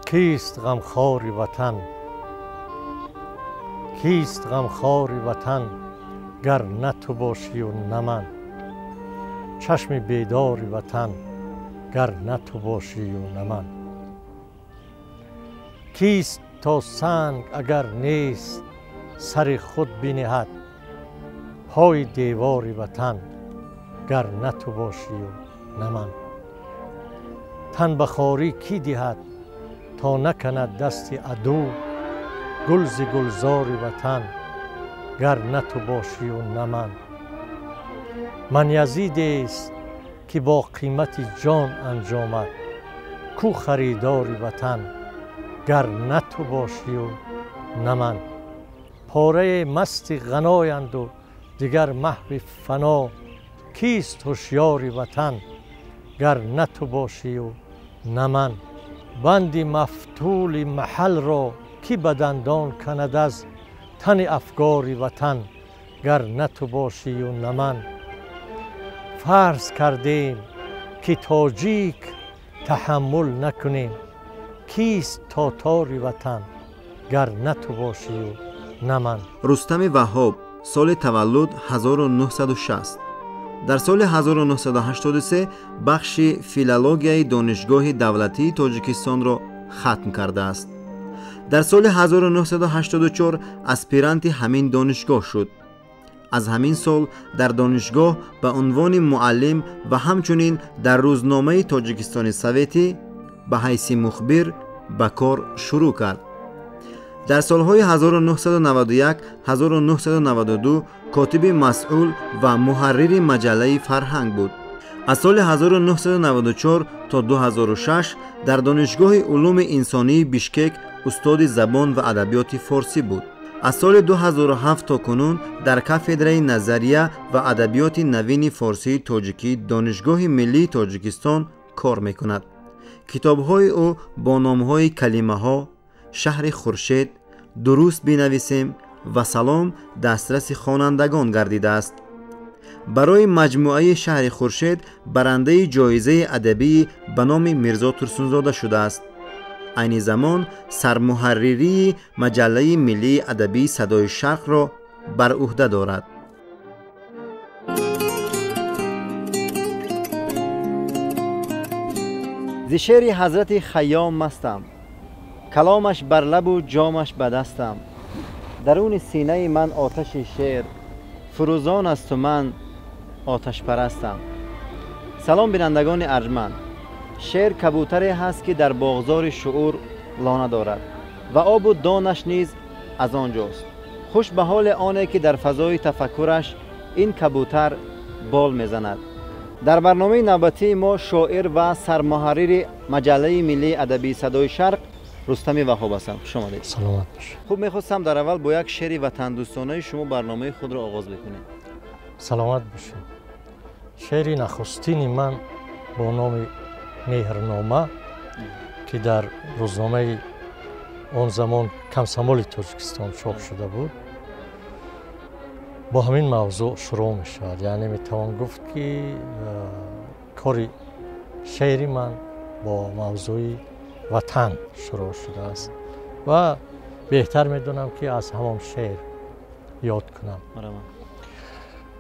Кист ғамхори ватан, кист ғамхори ватан, гар на ту бошию на ман. Чашми бедори ватан, гар на ту бошию на ман. Кист то санг агар нест сари худ бинеҳад пои девори ватан, гар на ту бошию на ман. Тан ба хорӣ кӣ диҳад то наканад дасти аду гул зи гулзори ватан, гар на ту бошию на ман. Ман язидест ки бо қимати ҷон анҷомад ку харидори ватан, гар на ту бошию на ман. Пораи масти ғаноянду дигар маҳви фано, кист ҳушёри ватан, гар на ту бошию на ман. Банди мафтули маҳалро ки ба дандон канад аз тани афгори ватан, гар на ту бошию на ман. Фарз кардем ки тоҷик таҳаммул накунем, кист тотори ватан, гар на ту бошию на ман. Рустами Ваҳҳоб, соли таваллуд 1960. Дар соли 1983 бахши филологияи Донишгоҳи давлатии Тоҷикистонро хатм кардааст. Дар соли 1984 аспиранти ҳамин донишгоҳ шуд. Аз ҳамин сол дар донишгоҳ ба унвони муаллим ва ҳамчунин дар рӯзномаи Тоҷикистони Советӣ ба ҳайси мухбир ба кор шурӯъ кард. Дар солҳои 1991-1992 котиби масъул ва муҳаррири маҷаллаи «Фарҳанг» буд. Аз соли 1994 то 2006 дар Донишгоҳи улуми инсонии Бишкек устоди забон ва адабиёти форсӣ буд. Аз соли 2007 то кунун дар кафедраи назария ва адабиёти навини форсии тоҷикии Донишгоҳи миллии Тоҷикистон кор мекунад. Китобҳои ӯ бо номҳои «Калимаҳо», «Шаҳри Хуршед», «Дуруст бинависем» ва «Салом» дастраси хонандагон гардидааст. Барои маҷмӯаи «Шаҳри Хуршед» барандаи ҷоизаи адабии ба номи Мирзо Турсунзода шудааст. Айни замон сармуҳарририи маҷаллаи миллии адабии «Садои Шарқро» бар ӯҳда дорад. Зи шеъри ҳазрати Хайём мастам, каломаш бар лабу ҷомаш ба дастам. Даруни синаи ман оташи шеър фурӯзон асту ман оташпарастам. Салом, бинандагони арҷманд. Шеър кабутаре ҳаст, ки дар боғзори шуур лона дорад ва обу донаш низ аз он ҷост. Хуш ба ҳоли оне, ки дар фазои тафаккураш ин кабутар бол мезанад. Дар барномаи навбатии мо шоир ва сармуҳаррири маҷаллаи миллии адабии «Садои Шарқ» Рустами Ваҳҳоб ҳастам. Хуш омадед. Саломат бошед. Хуб, мехостам дар аввал бо як шеъри ватандӯстонаи шумо барномаи худро оғоз бикунем. Саломат бошед. Шеъри нахустини ман бо номи «Меҳрнома», ки дар рӯзномаи он замон «Комсомоли Тоҷикистон» чоп шуда буд, бо ҳамин мавзӯъ шурӯъ мешавад. Яъне метавон гуфт, ки кори шеъри ман бо мавзӯи ватан шурӯъ шудааст ва беҳтар медонам, ки аз ҳамон шеър ёд кунам.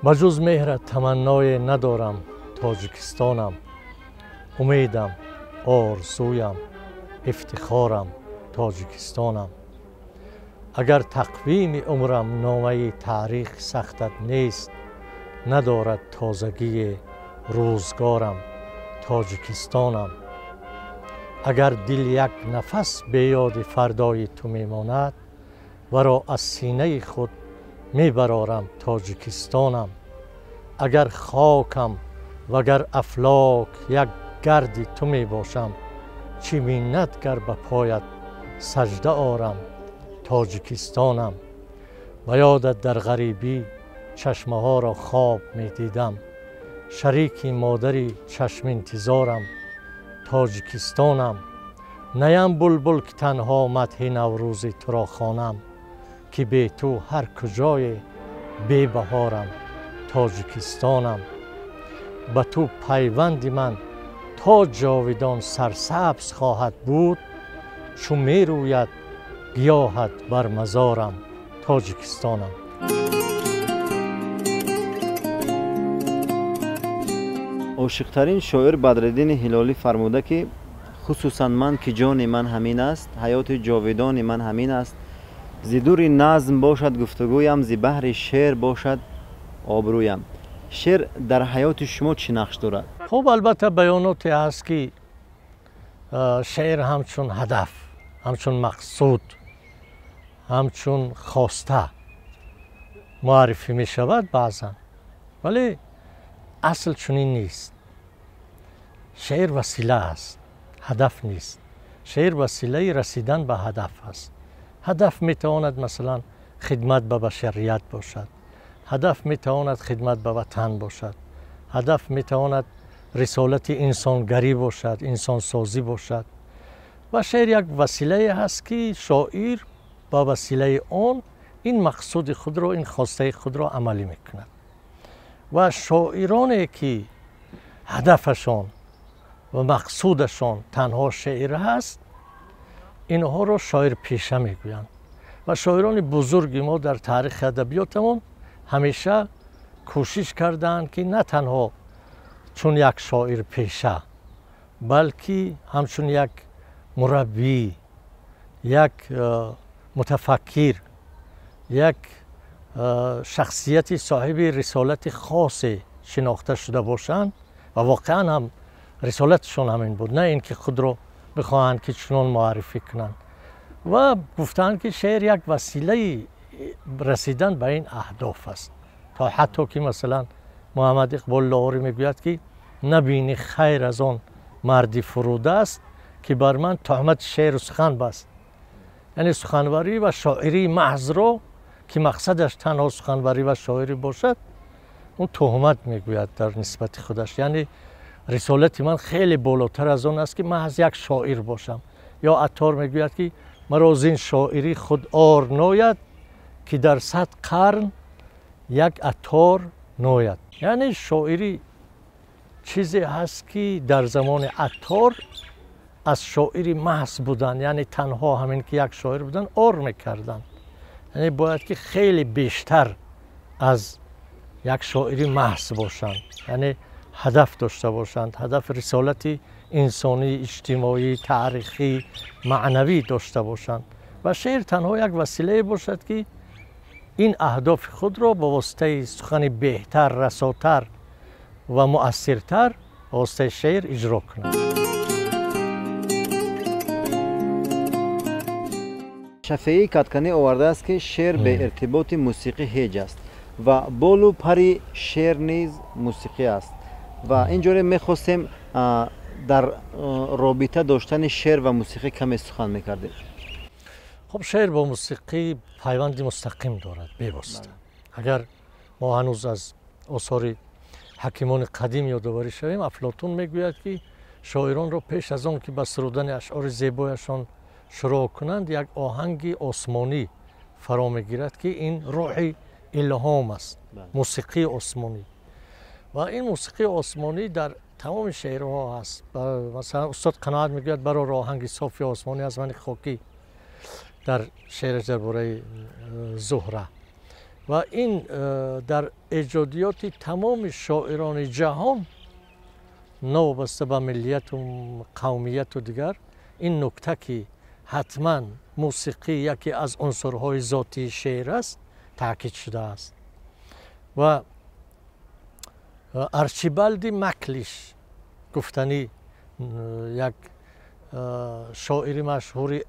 Ба ҷуз меҳрат таманное надорам, Тоҷикистонам, умедам, орзуям, ифтихорам, Тоҷикистонам. Агар тақвими умрам номаи таърих сахтат нест, надорад тозагии рӯзгорам, Тоҷикистонам. Агар дил як нафас беёди фардои ту мемонад, варо аз синаи худ мебарорам, Тоҷикистонам. Агар хокам вагар афлок як гарди ту мебошам, чӣ миннат гар ба поят сажда орам, Тоҷикистонам. Ба ёдат дар ғарибӣ чашмаҳоро хоб медидам, шарики модари чашминтизорам, Тоҷикистонам. Наям булбул, ки танҳо мадҳи наврӯзи туро хонам, ки бе ту ҳар куҷое бебаҳорам, Тоҷикистонам. Ба ту пайванди ман то ҷовидон сарсабз хоҳад буд, Чу мерӯяд гиёҳат бар мазорам, Тоҷикистонам. Ошиқтарин шоир Бадриддини Ҳилолӣ фармуда, ки хусусан ман, ки ҷони ман ҳамин аст, ҳаёти ҷовидони ман ҳамин аст, зи дури назм бошад гуфтугӯям, зи баҳри шеър бошад обрӯям. Шеър дар ҳаёти шумо чӣ нақш дорад? Хуб, албатта баёноте ҳаст, ки шеър ҳамчун ҳадаф, ҳамчун мақсуд, ҳамчун хоста муаррифӣ мешавад баъзан, вале асл чунин нест. Шеър васила аст, ҳадаф нест. Шеър василаи расидан ба ҳадаф аст. Ҳадаф метавонад масалан хидмат ба башарият бошад, ҳадаф метавонад хидмат ба ватан бошад, ҳадаф метавонад рисолати инсонгарӣ бошад, инсонсозӣ бошад. Ва шеър як василае ҳаст, ки шоир ба василаи он ин мақсуди худро, ин хостаи худро амалӣ мекунад. Ва шоироне, ки ҳадафашон ва мақсудашон танҳо шеър ҳаст, инҳоро шоирпеша мегӯянд. Ва шоирони бузурги мо дар таърихи адабиётамон ҳамеша кӯшиш кардаанд, ки на танҳо чун як шоирпеша, балки ҳамчун як мураббӣ, як мутафаккир, як шахсияти соҳиби рисолати хосе шинохта шуда бошанд. Ва воқеан ҳам рисолатшон ҳамин буд, на ин ки худро бихоҳанд ки чунон муаррифӣ кунанд. Ва гуфтанд, ки шеър як василаи расидан ба ин аҳдоф аст. То ҳатто ки масалан Муҳаммад Иқбол Лоҳурӣ мегӯяд, ки набини хайр аз он марди фуруда аст, ки бар ман туҳмати шеъру сухан баст. Яъне суханварӣ ва шоирии маҳзро, ки мақсадаш танҳо суханварӣ ва шоирӣ бошад, он туҳмат мегӯяд дар нисбати худаш. Яъне рисолати ман хеле болотар аз он аст, ки маҳз як шоир бошам. Ё Аттор мегӯяд, ки маро зин шоирӣ худ ор нояд, ки дар 100 қарн як аттор нояд. Яъне шоирӣ чизе ҳаст, ки дар замони Аттор аз шоири маҳз будан, яъне танҳо ҳамин ки як шоир будан, ор мекарданд. Яъне бояд ки хеле бештар аз як шоири маҳз бошанд, яъне ҳадаф дошта бошанд, ҳадаф рисолати инсонӣ, иҷтимоӣ, таърихӣ, маънавӣ дошта бошанд. Ва шеър танҳо як василае бошад, ки ин аҳдофи худро ба воситаи сухани беҳтар, расотар ва муассиртар ба воситаи шеър иҷро кунад. Шафеии Катканӣ овардааст, ки шеър бе иртиботи мусиқӣ ҳеҷ аст ва болу пари шеър низ мусиқӣ аст. Ва ин ҷоре мехостем дар робита доштани шеър ва мусиқӣ каме сухан мекардем. Хуб, шеър бо мусиқӣ пайванди мустақим дорад, бевосита. Агар мо ҳанӯз аз осори ҳакимони қадим ёдоварӣ шавем, Афлотун мегӯяд, ки шоиронро пеш аз он ки ба сурудани ашъори зебояшон шурӯъ кунанд, як оҳанги осмонӣ фаро мегирад, ки ин рӯҳи илҳом аст, мусиқии осмонӣ. Ва ин мусиқии осмонӣ дар тамоми шеърҳо ҳаст. Масалан, устод Қаноат мегӯяд: барор оҳанги софи осмонӣ аз мани хокӣ, дар шеъраш дар бораи Зуҳра. Ва ин дар эҷодиёти тамоми шоирони ҷаҳон, новобаста ба миллияту қавмияту дигар, ин нукта, ки ҳатман мусиқӣ яке аз унсурҳои зотии шеър аст, таъкид шудааст. Ва Арчибалди Маклиш, гуфтанӣ як шоири машҳури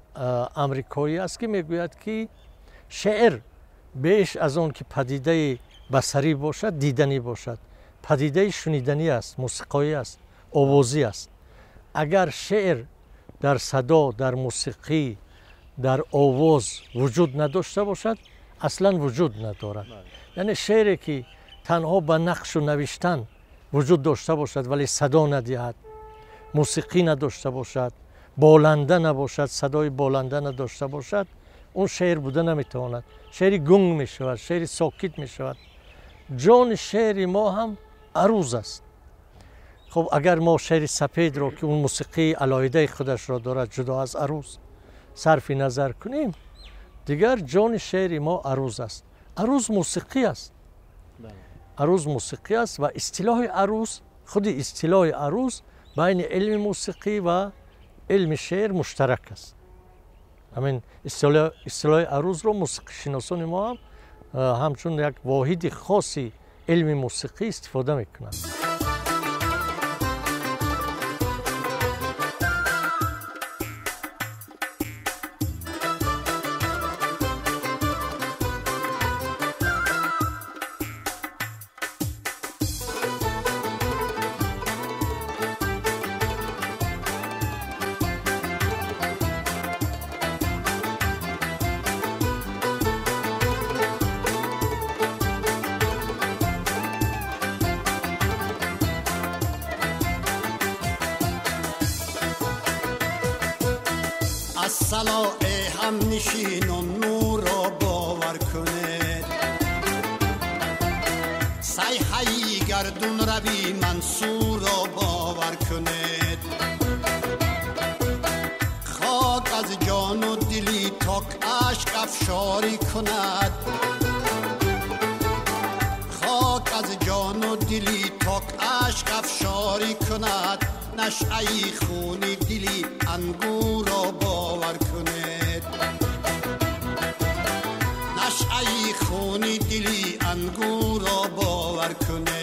амрикоӣ аст, ки мегӯяд, ки шеър беш аз он ки падидаи басарӣ бошад, диданӣ бошад, падидаи шуниданӣ аст, мусиқоӣ аст, овозӣ аст. Агар шеър дар садо, дар мусиқӣ, дар овоз вуҷуд надошта бошад, аслан вуҷуд надорад. Яъне шеъре, ки танҳо ба нақшу навиштан вуҷуд дошта бошад, вале садо надиҳад, мусиқӣ надошта бошад, боланда набошад, садои боланда надошта бошад, он шеър буда наметавонад. Шеъри гунг мешавад, шеъри сокит мешавад. Ҷони шеъри мо ҳам аруз аст. Хуб, агар мо шеъри сапедро, ки он мусиқии алоҳидаи худашро дорад, ҷудо аз аруз, сарфи назар кунем, дигар ҷони шеъри мо аруз аст. Аруз мусиқӣ аст. Аруз мусиқӣ аст ва истилоҳи аруз, худи истилоҳи аруз байни илми мусиқӣ ва илми шеър муштарак аст. Ҳамин истилоҳи арузро мусиқишиносони мо ҳам ҳамчун як воҳиди хоси илми мусиқӣ истифода мекунанд. همنشینان نور را باور کنید، صیحه‌ی گردون روی منصور را باور کنید. خاک از جان و دلی تاک اشک افشاری کند، خاک از جان و دلی تاک اشک افشاری کند. نشعه‌ی خونی دلی انگور را باور کنید، نشعه‌ی خونی دلی انگور را باور کنید.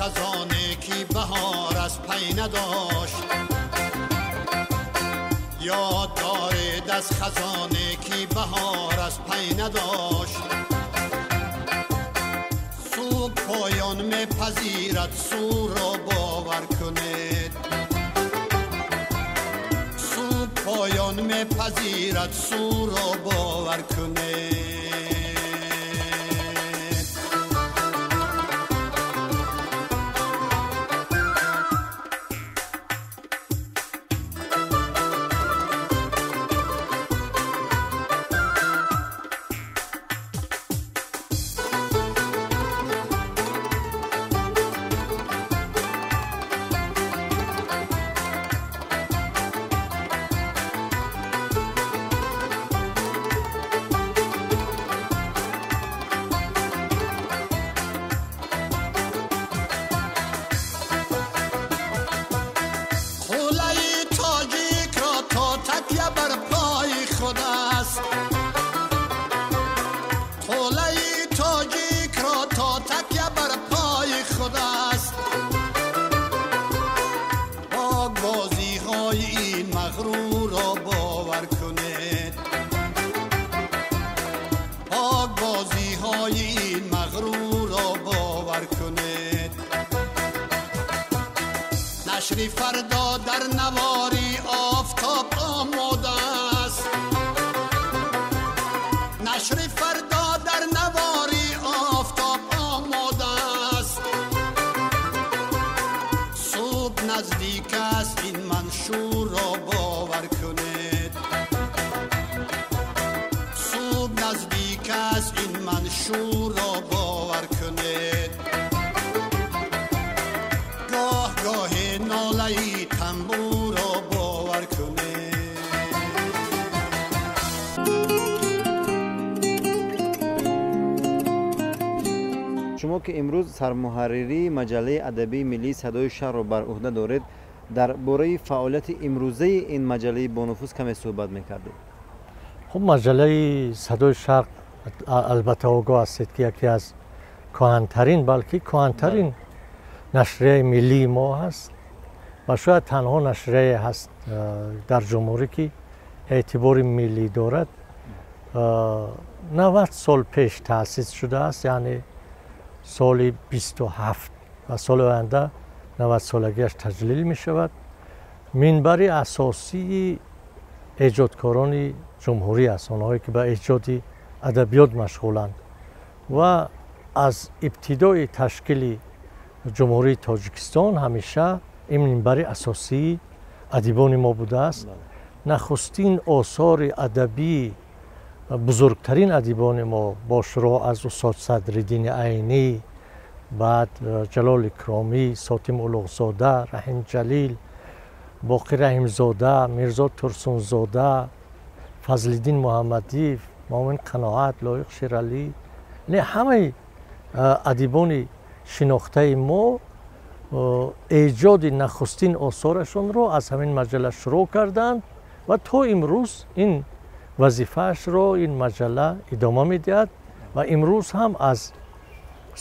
خزانه کی بهار از پی نداشت، یاد دارید از خزانه کی بهار از پی نداشت. سوگ پایان میپذیرد سور را باور کنید، سوگ پایان میپذیرد سور را باور کنید. نشری فردا در نواری آفتاب آماده است، نشری فردا در نواری آفتاب آماده است. صبح نزدیک است این منشور را باور کنید، صبح نزدیک است این منشور را باور کنید. گاه گاه ناله‌ی تنبور را Шумо ки имрӯз сармуҳарририи маҷаллаи адабии миллии Садои шарқро бар уҳда доред, дар бораи фаъолияти имрӯзаи ин маҷаллаи бонуфуз каме суҳбат мекардед. Хуб, маҷаллаи Садои шарқ албатта огоҳ ҳастед, ки яке аз кӯҳантарин, балки кӯҳантарин нашрияи миллии мо ҳаст ва шояд танҳо нашрияе ҳаст дар ҷумҳурӣ, ки эътибори миллӣ дорад. 90 сол пеш таъсис шудааст, яъне соли 27 ва соли оянда 90 солагиаш таҷлил мешавад. Минбари асосии эҷодкорони ҷумҳурӣ аст, онҳое ки ба эҷоди адабиёт машғуланд ва аз ибтидои ташкили ҷумҳурии Тоҷикистон ҳамеша ин минбари асосии адибони мо будааст. Нахустин осори адабии бузургтарин адибони мо бо шурӯъ аз устод Садриддини Айнӣ, баъд Ҷалол Икромӣ, Сотим Улуғзода, Раҳим Ҷалил, Боқӣ Раҳимзода, Мирзо Турсунзода, Фазлиддин Муҳаммадиев, Муъмин Қаноат, Лоиқ Шералӣ, ҳамаи адибони шинохтаи мо эҷоди нахустин осорашонро аз ҳамин маҷалла шурӯъ карданд ва то имрӯз ин вазифаашро ин маҷалла идома медиҳад ва имрӯз ҳам аз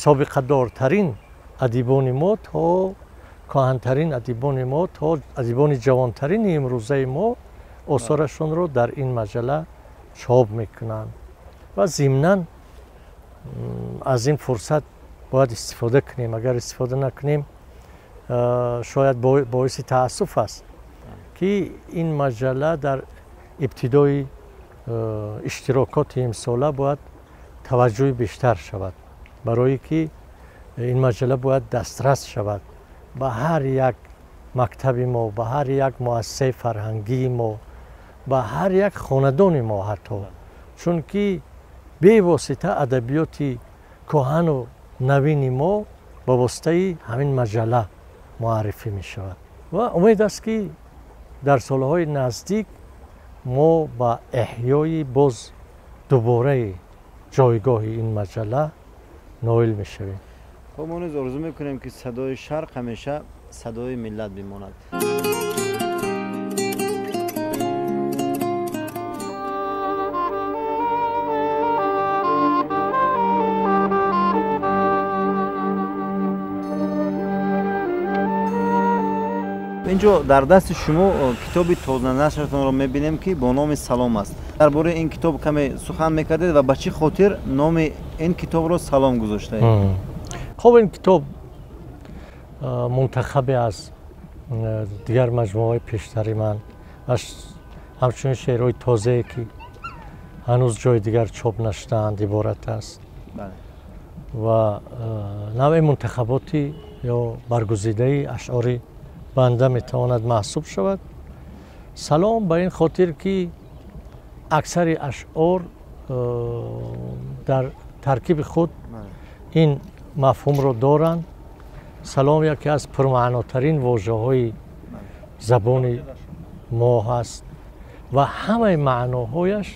собиқадортарин адибони мо то кӯҳантарин адибони мо то адибони ҷавонтарини имрӯзаи мо осорашонро дар ин маҷалла чоп мекунанд ва зимнан аз ин фурсат бояд истифода кунем. Агар истифода накунем, шояд боиси таассуф аст, ки ин маҷалла дар ибтидои иштирокоти имсола бояд таваҷҷӯҳи бештар шавад, барое ки ин маҷалла бояд дастрас шавад ба ҳар як мактаби мо, ба ҳар як муассисаи фарҳангии мо, ба ҳар як хонадони мо ҳатто, чунки бевосита адабиёти кӯҳану навини мо ба воситаи ҳамин маҷалла муаррифӣ мешавад ва умед аст, ки дар солҳои наздик мо ба эҳёи боз дубораи ҷойгоҳи ин маҷалла ноил мешавем. Хуб, мо низ орзу мекунем, ки Садои шарқ ҳамеша садои миллат бимонад. Инҷо дар дасти шумо китоби тозанашртонро мебинем, ки бо номи Салом аст. Дар бораи ин китоб каме сухан мекардед ва ба чӣ хотир номи ин китобро Салом гузоштаед? Хуб, ин китоб мунтахабе аз дигар маҷмӯаҳои пештари ман ва ҳамчунин шеърҳои тозае, ки ҳанӯз ҷои дигар чоп нашудаанд, иборат аст ва навъи мунтахаботи ё баргузидаи ашъори банда метавонад маҳсуб шавад. Салом ба ин хотир, ки аксари ашъор дар таркиби худ ин мафҳумро доранд. Салом яке аз пурмаънотарин вожаҳои забони мо ҳаст ва ҳамаи маъноҳояш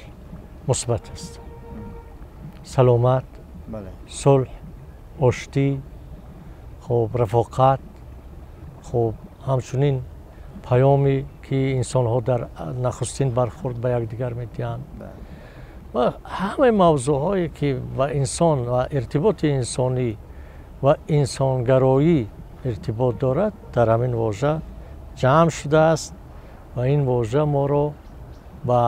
мусбат аст. Саломат, сулҳ, оштӣ, хуб, рафоқат, хуб, ҳамчунин паёме, ки инсонҳо дар нахустин бархӯрд ба якдигар медиҳанд ва ҳамаи мавзӯъҳое, ки ба инсон ва иртиботи инсонӣ ва инсонгароӣ иртибот дорад, дар ҳамин вожа ҷамъ шудааст ва ин вожа моро ба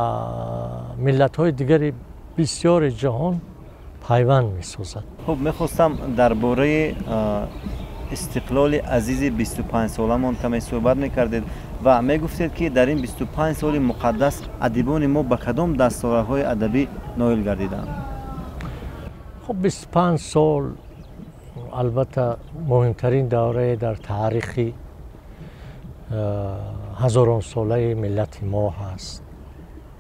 миллатҳои дигари бисёри ҷаҳон пайванд месозад. Хуб, мехостам дар бораи истиқлоли азизи 25 соламон каме суҳбат мекардед ва мегуфтед, ки дар ин 25 соли муқаддас адибони мо ба кадом дастовардҳои адабӣ ноил гардиданд? Хуб, 25 сол албатта муҳимтарин даврае дар таърихи ҳазоронсолаи миллати мо ҳаст,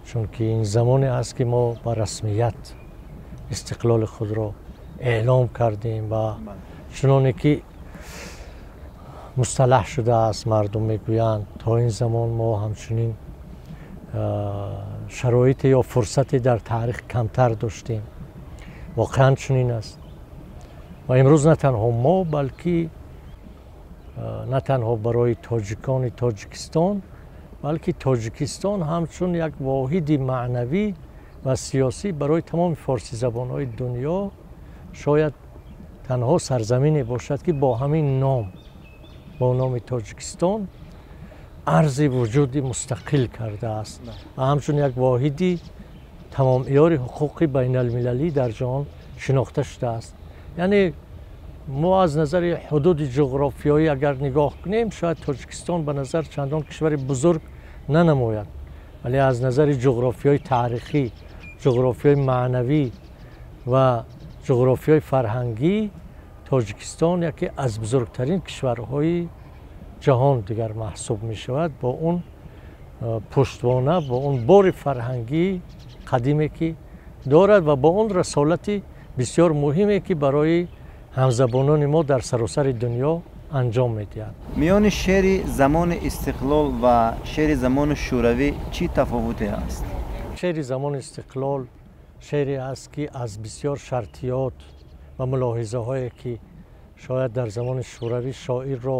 чунки ин замоне аст, ки мо ба расмият истиқлоли худро эълом кардем ва чуноне ки мусталаҳ шудааст, мардум мегӯянд, то ин замон мо ҳамчунин шароите ё фурсате дар таърих камтар доштем. Воқеан чунин аст. Ва имрӯз на танҳо мо, балки на танҳо барои тоҷикони Тоҷикистон, балки Тоҷикистон ҳамчун як воҳиди маънавӣ ва сиёсӣ барои тамоми форсизабонҳои дунё шояд танҳо сарзамине бошад, ки бо ҳамин ном, бо номи Тоҷикистон арзи вуҷуди мустақил кардааст ва ҳамчун як воҳиди тамомиёри ҳуқуқи байналмилалӣ дар ҷаҳон шинохта шудааст. Яъне мо аз назари ҳудуди ҷуғрофиёӣ агар нигоҳ кунем, шояд Тоҷикистон ба назар чандон кишвари бузург нанамояд, вале аз назари ҷуғрофиёи таърихӣ, ҷуғрофиёи маънавӣ ва ҷуғрофиёи фарҳангӣ Тоҷикистон яке аз бузургтарин кишварҳои ҷаҳон дигар маҳсуб мешавад, бо он пуштвона, бо он бори фарҳангии қадиме ки дорад ва бо он расолати бисёр муҳиме ки барои ҳамзабонони мо дар саросари дунё анҷом медиҳад. Миёни шеъри замони истиқлол ва шеъри замони шӯравӣ чӣ тафовуте ҳаст? Шеъри замони истиқлол шеъре аст, ки аз бисёр шартиёт ва мулоҳизаҳое ки шояд дар замони шӯравӣ шоирро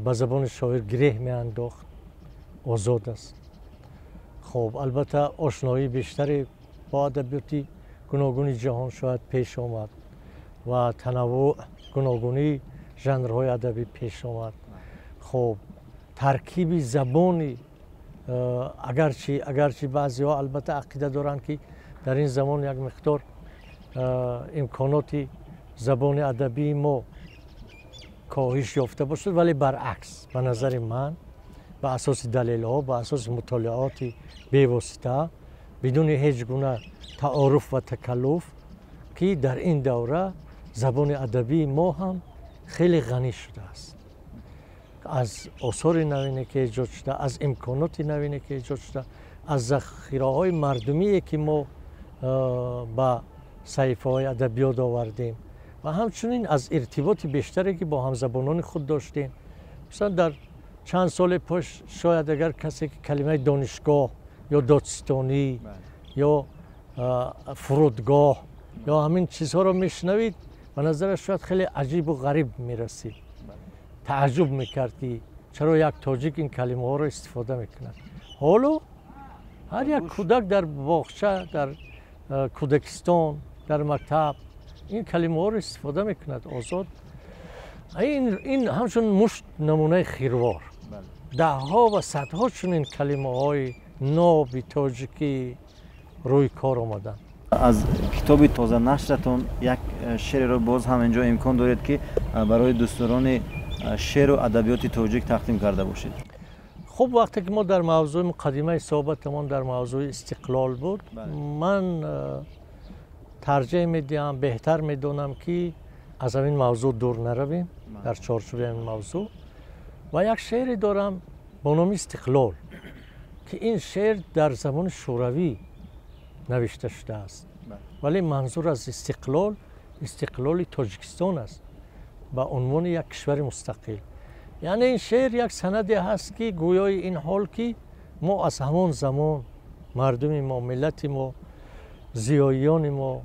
ба забони шоир гиреҳ меандохт, озод аст. Хуб, албатта ошноии бештаре бо адабиёти гуногуни ҷаҳон шояд пеш омад ва танаввӯъ, гуногунии жанрҳои адабӣ пеш омад. Хуб, таркиби забони агарчи баъзеҳо албатта ақида доранд, ки дар ин замон як миқдор имконоти забони адабии мо коҳиш ёфта бошад, вале баръакс, ба назари ман, ба асоси далелҳо, ба асоси мутолиоти бевосита, бидуни ҳеҷ гуна таоруф ва такаллуф, ки дар ин давра забони адабии мо ҳам хеле ғанӣ шудааст. Аз осори навине ки эҷод шуда, аз имконоти навине ки эҷод шуда, аз захираҳои мардумие ки мо ба саҳифаҳои адабиёт овардем ва ҳамчунин аз иртиботи бештаре ки бо ҳамзабонони худ доштем. Масалан, дар чанд соли пеш шояд агар касе ки калимаи донишгоҳ ё додситонӣ ё фурудгоҳ ё ҳамин чизҳоро мешунавид, ба назараш шояд хеле аҷибу ғариб мерасид, тааҷҷуб мекард, ки чаро як тоҷик ин калимаҳоро истифода мекунад. Ҳоло ҳар як кӯдак дар боғча, дар кӯдакистон, дар мактаб ин калимаҳоро истифода мекунад озод. Ин ҳамчун мушт намунаи хирвор, даҳҳо ва садҳо чунин калимаҳои ноби тоҷикӣ рӯи кор омаданд. Аз китоби тозанашратон як шеъреро боз ҳам инҷо имкон доред, ки барои дӯстдорони шеъру адабиёти тоҷик тақдим карда бошед. Хуб, вақте ки мо дар мавзӯи муқаддимаи суҳбатамон дар мавзӯи истиқлол буд, ман тарҷеҳ медиҳам, беҳтар медонам, ки аз ҳамин мавзӯъ дур наравем, дар чорчӯби ҳамин мавзӯъ. Ва як шеъре дорам бо номи Истиқлол, ки ин шеър дар замони шӯравӣ навишта шудааст, вале манзур аз истиқлол истиқлоли Тоҷикистон аст ба унвони як кишвари мустақил. Яъне ин шеър як санаде ҳаст, ки гӯёи ин ҳол ки мо аз ҳамон замон, мардуми мо, миллати мо, зиёиёни мо,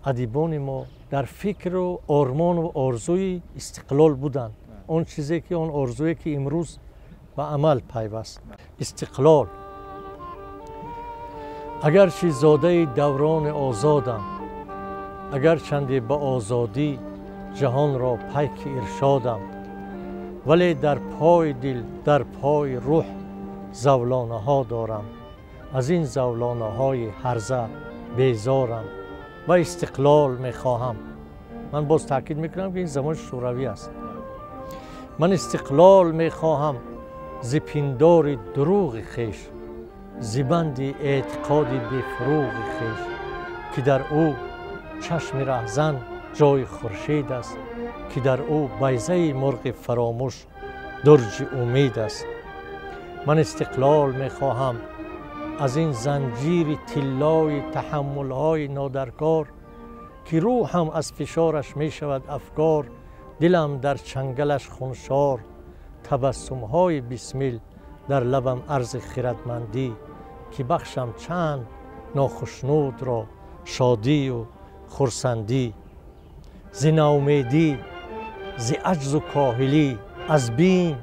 адибони мо дар фикру ормону орзуи истиқлол буданд, он чизе ки, он орзуе ки имрӯз ба амал пайваст. Истиқлол. Агарчи зодаи даврони озодам, агарчанде ба озодӣ ҷаҳонро пайки иршодам, вале дар пои дил, дар пои рӯҳ завлонаҳо дорам, аз ин завлонаҳои ҳарза безорам ва истиқлол мехоҳам. Ман боз таъкид мекунам, ки ин замони шӯравӣ аст. Ман истиқлол мехоҳам зи пиндори дурӯғи хеш, зи банди эътиқоди бефурӯғи хеш, ки дар ӯ чашми раҳзан ҷои хуршед аст, ки дар ӯ байзаи мурғи фаромӯш дурҷи умед аст. Ман истиқлол мехоҳам аз ин занҷири тиллои таҳаммулҳои нодаркор, ки рӯҳам аз фишораш мешавад афкор, дилам дар чангалаш хуншор, табассумҳои бисмил дар лабам арзи хиратмандӣ, ки бахшам чанд нохушнудро шодию хурсандӣ. зи ноумедӣ, зи аҷзу коҳилӣ, аз бим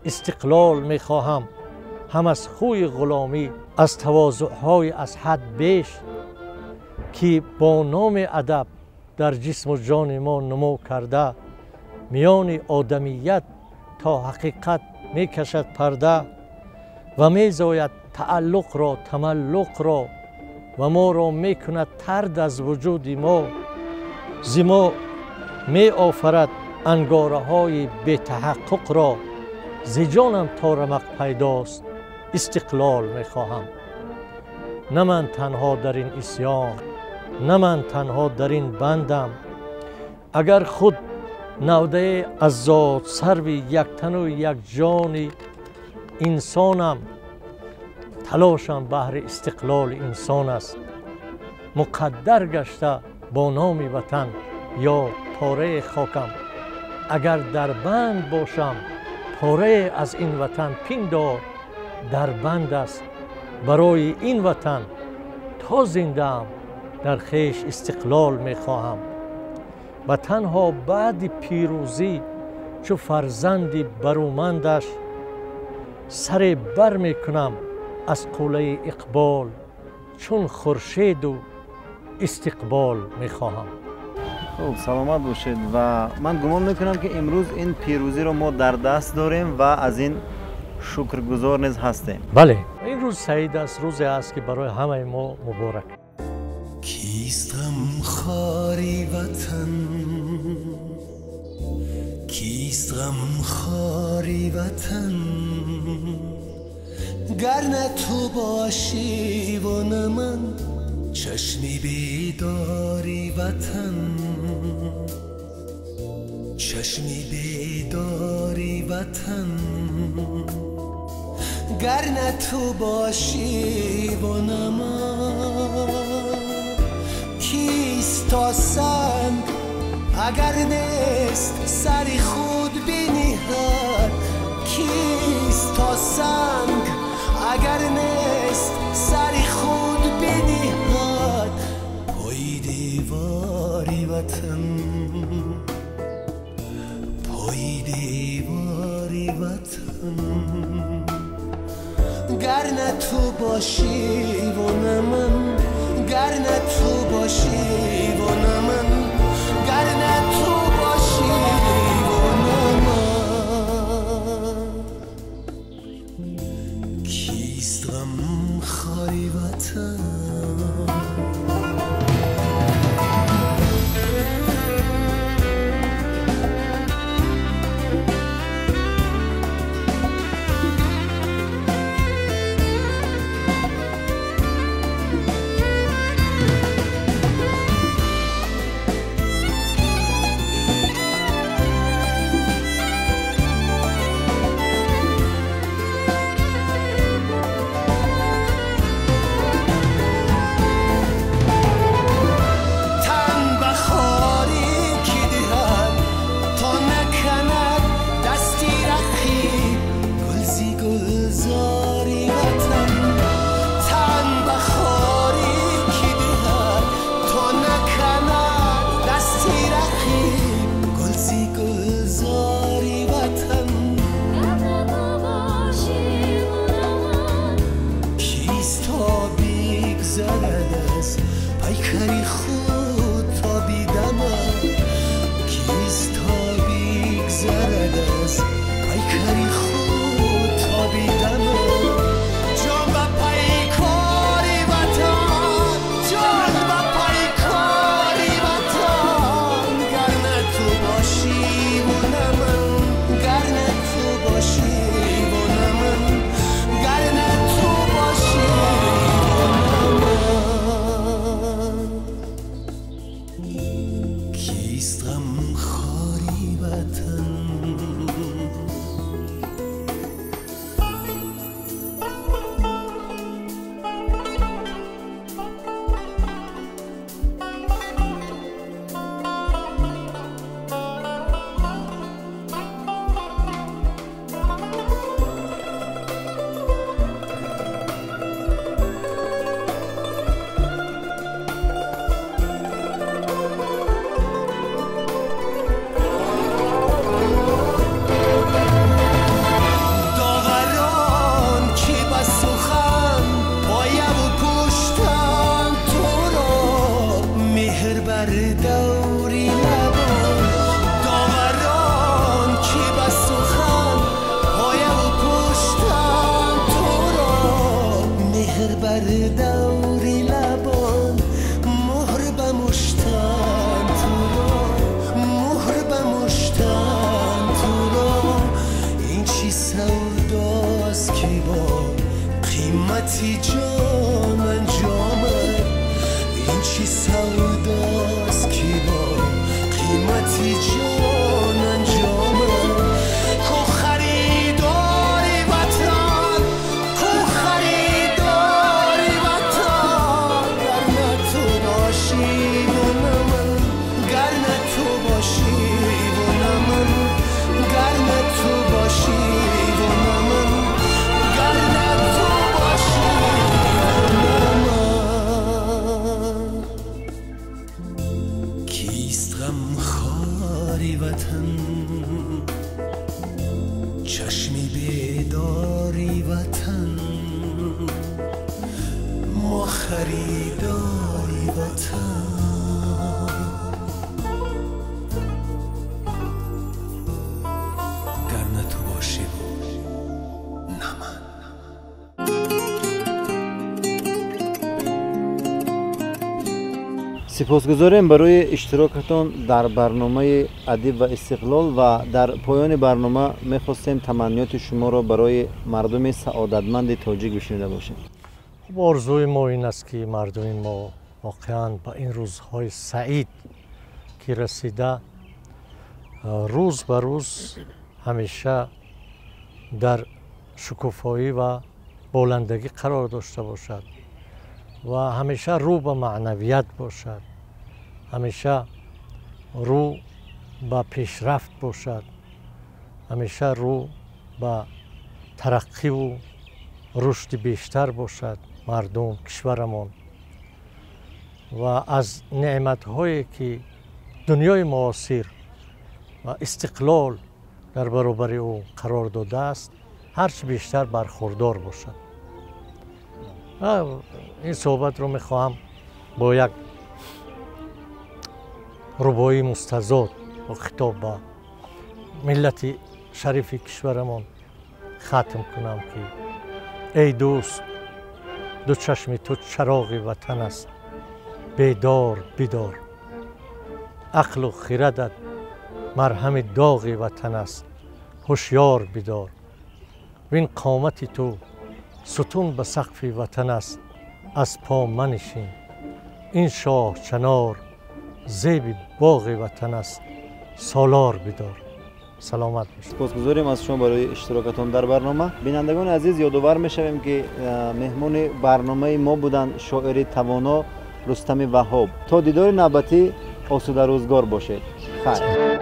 истиқлол мехоҳам, ҳам аз хӯи ғуломӣ, аз тавозӯъҳои аз ҳад беш, ки бо номи адаб дар ҷисму ҷони мо намо карда, миёни одамият то ҳақиқат мекашад парда ва мезояд тааллуқро, тамаллуқро ва моро мекунад тард аз вуҷуди мо. Зи мо меофарад ангораҳои бетаҳаққуқро, зи ҷонам то рамақ пайдост истиқлол мехоҳам. На ман танҳо дар ин исён, на ман танҳо дар ин бандам. Агар худ навдае аз зод сарви яктану якҷони инсонам, талошам баҳри истиқлоли инсон аст. Муқаддар гашта бо номи ватан ё пораи хокам, агар дар банд бошам порае аз ин ватан пиндор дар банд аст. Барои ин ватан то зиндаам дар хеш истиқлол мехоҳам. Ва танҳо баъди пирӯзӣ чу фарзанди барумандаш саре бар мекунам аз қуллаи иқбол, чун хуршеду истиқбол мехоҳам. Хуб, саломат бошед. Ва ман гумон мекунам, ки имрӯз ин пирӯзиро мо дар даст дорем ва аз ин шукргузор низ ҳастем. Бале, ин рӯз саид аст, рӯзе аст, ки барои ҳамаи мо муборак. Кист ғамхори ватан, кист ғамхори ватан, гар на ту бошӣ ва на ман, чашми бедори ватан, чашми бедори ватан, гар на ту бошӣ ва на ман. Кист то санг агар нест сари худ бениҳад, кист то санг агар нест сари худ бениҳад, пои девори ватан, пои девори ватан, гар на ту бошӣ ва на ман, гар на ту бошӣ ва на ман, гар на ту бошӣ ва на ман. Кист ғамхори ватан? дар даври лабон муҳр ба муштан туро, муҳр ба муштан туро. Ин чӣ савдост ки бо қимати ҷон анҷомад, ин чӣ савдост ки бо қимати ҷон анҷомад. Ку харидори ватан, ку харидори ватан, гар на ту бошӣ ва на ман, гар на ту бошӣ ва на ман, гар на ту бошӣ ва на ман, гар на ту бошӣ ва на ман. Кист ғамхори ватан, чашми бедори ватан, мо харидори ватан. Гар на ту бошӣ ва на ман. Сипосгузорем барои иштирокатон дар барномаи «Адиб ва истиқлол» ва дар поёни барнома мехостем таманниёти шуморо барои мардуми саодатманди тоҷик бишунида бошем. Хуб, орзуи мо ин аст, ки мардуми мо воқеан ба ин рӯзҳои саид ки расида, рӯз ба рӯз ҳамеша дар шукуфоӣ ва боландагӣ қарор дошта бошад ва ҳамеша рӯ ба маънавият бошад, ҳамеша рӯ ба пешрафт бошад, ҳамеша рӯ ба тараққиву рушди бештар бошад мардум кишварамон ва аз неъматҳое ки дунёи муосир ва истиқлол дар баробари ӯ қарор додааст, ҳарчи бештар бархурдор бошад. Ин суҳбатро мехоҳам бо як рубоии мустазод бо хитоб ба миллати шарифи кишварамон хатм кунам, ки эй дӯст, ду чашми ту чароғи ватан аст, бедор бидор, ақлу хирадат марҳами доғи ватан аст, ҳушёр бидор, вин қомати ту сутун ба сақфи ватан аст, аз по манишин, ин шоҳ чанор зеби боғи ватан аст, солор бидор. Саломат бошед. Сипосгузорем аз шумо барои иштирокатон дар барнома. Бинандагони азиз, ёдовар мешавем, ки меҳмони барномаи мо буданд шоири тавоно Рустами Ваҳҳоб. То дидори навбатӣ осударӯзгор бошед. Хайр.